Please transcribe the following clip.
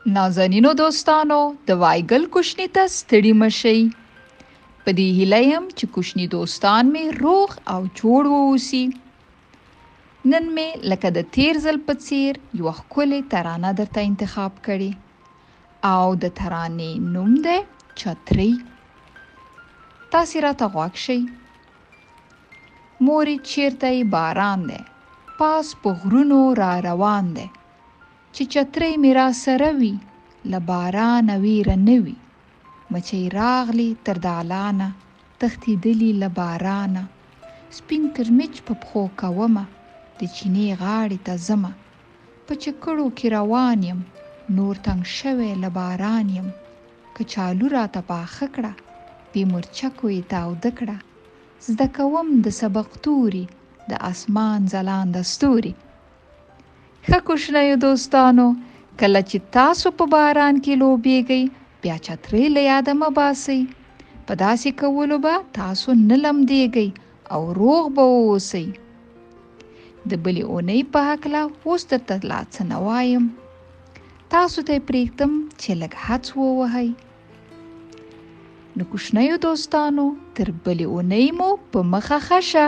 نازنینو دوستانو، د وایګل کوشني ته ستړي مه شئ. په دې هیله یم چې کوشني دوستان مې روغ او جوړ واوسي. نن مې لکه د تیر ځل په څیر یوه ښکلې ترانه درته انتخاب کړې او د ترانې نوم دی چترۍ. تاسې راته غوږ شئ. مورې چیرته یې باران دی، پاس په غرونو را روان دی. چې چترۍ مې راسره وي، له بارانه ویره نه وي. مچۍ راغلې تر دالانه، تښتېدلي له بارانه. سپین کرمیچ په پښو کومه، د چینې غاړې ته ځمه. په چکړو کې روان یم، نور تنګ شوی له باران یم. کچالو راته پاخه کړه، بې مرچکو یې تاوده کړه. زده کوم د سبق توري، د اسمان ځلانده ستوري. ښه کوشنیو دوستانو، کله چې تاسو په باران کې لوبیږئ، بیا چترۍ له یاده مه باسئ. په داسې کولو به تاسو نه لمدیږئ او روغ به واوسئ. د بلې اونۍ په هکله اوس درته لا څه نه وایم. تاسو ته یې پرېږدم چې لږ هڅ ووهئ. نو کوشنیو دوستانو، تر بلې اونۍ مو په مخه ښه شه.